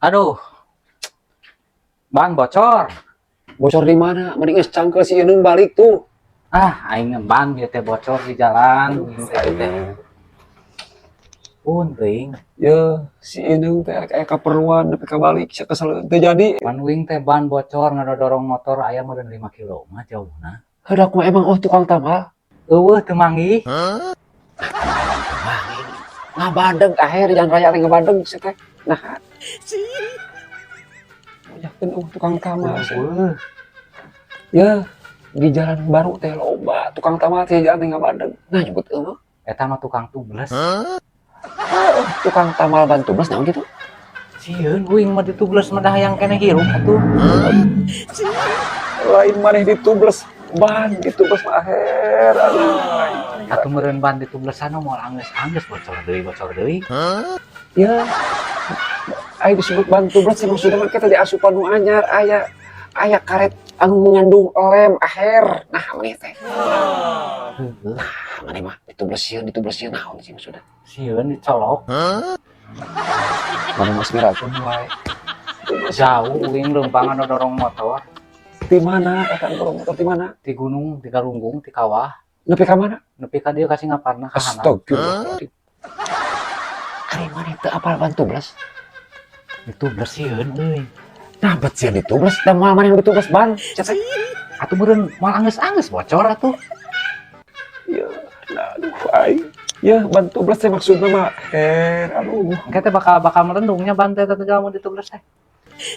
Aduh. Ban bocor. Bocor di mana? Mending geus cangkel si Inung balik tuh. Ah, aing ban ieu teh bocor di jalan. Teh. Unting. Ya, si Inung teh aya kaperluan nepi ka balik sia kesel teu jadi. Pan uing teh ban bocor ngadorong motor aya meureun 5 kilo mah jauhna. Heuh, aku emang oh tukang tambal. Eueuh teu manggih. Ngabadeg akhir jalan raya teh ngabadeg si teh. Nah. Yakin oh tukang tambal. Eueuh. Ya, di jalan baru teh loba tukang tambal teh jalan teh ngabadeg. Nah, nyebut eueuh. Eta mah tukang tubles. Tukang tambal ban tubles naon gitu? Sieun uing mah ditubles mah dah hayang keneh hirup atuh. Lain maneh ditubles, ban ditubles mah akhir. Aduh. Atuh meureun ban ditublesan moal anggeus-anggeus bocor deui. Ya, aya disebut ban tubles sih maksudnya mah kita diasupan nu anyar aya aya karet anu mengandung lem akhir. Nah, maneh teh. Heueuh. Nah, maneh mah ditubles sieun naon sih maksudnya? Sieun dicolok. Maneh mah ngirakeun wae. Jauh uing leumpang dorong motor. Di mana eta dorong motor di mana? Di gunung, di Galunggung, di kawah. Nepi ka mana? Nepi ka dieu ka Singaparna ka handap. Astagfirullahaladzim. Ari maneh teu apal ban tubles? Ditubles sieun euy. Nah, bet sieun ditubles da moal maneh nu ditubles ban. Sia teh. Atuh meureun moal anggeus-anggeus bocor atuh. Ya, nah, aduh aing. Ya, ban tubles teh maksudna mah her, aduh. Engke teh bakal bakal melendungnya ban teh teh lamun ditubles teh.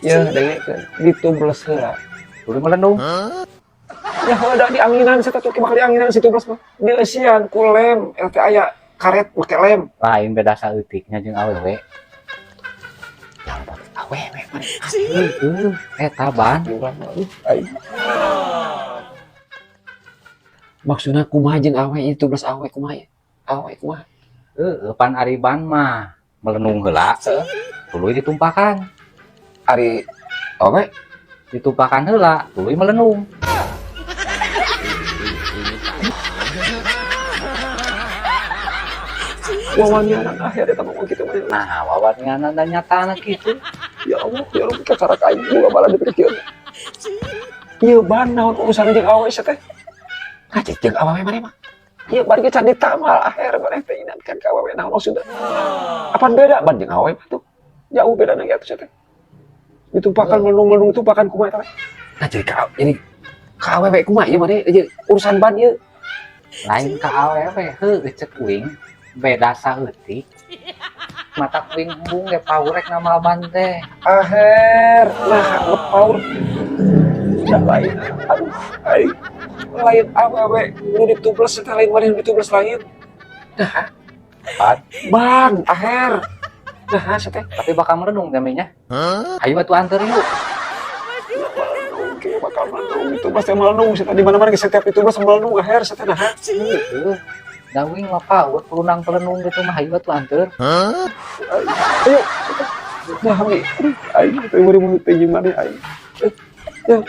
Ya, dengekeun ditubles heula. Tuluy melendung. Ya heuh da dianginan sia teh bakal dianginan si tubles mah. Dieusian ku lem, eta teh aya karet make lem. Lain beda saeutiknya jeung awewe. Ya awewe maneh. Heueuh, eta ban. Urang aduh aing. Maksudna kumaha jeung awe ieu tubles awe kumaha ya? Awe kumaha? Heueuh, pan ari ban mah melendung heula. Tuluy ditumpakan. Ari awe ditumpakan heula, tuluy melendung. Wawanianan akhir eta ngomong kitu mah. Nah, wawanianan dan nyatana kitu. Ya Allah, ya Allah, kakarak aing boga bala dipikir. Ieu ban naon urusan jeung awe sia teh? Ngajek jeung awewe maneh mah. Ieu ban ge can ditamal akhir maneh teh ingatkan ka awewe naon maksudna? Apan beda ban jeung awewe mah tuh? Jauh bedana ge atuh sia teh. Ditumpakan melendung-melendung tumpakan kumaha eta teh? Nah, jadi ka awewe kumaha ieu maneh jadi urusan ban ieu? Lain ka awewe heueuh cek uing beda saeutik. Mata uing embung ge paurek ngamal ban teh. Aher, nah ngepaur. Ya lain, aduh, aing lain awewe nu ditubles teh lain maneh nu ditubles lain. Nah, ban ban aher. Nah, sia teh. Tapi bakal merenung teh nya. Ayo atuh anter yuk. Oke, bakal melendung ditubles teh melendung sia teh di mana-mana ge setiap ditubles melendung aher sia teh nah. Heueuh. Da uing mah paur pelunang pelenung gitu mah ayo atuh anter. Ayo. Nah, aduh, aing teh meuri mulut teh jeung maneh aing. Ya.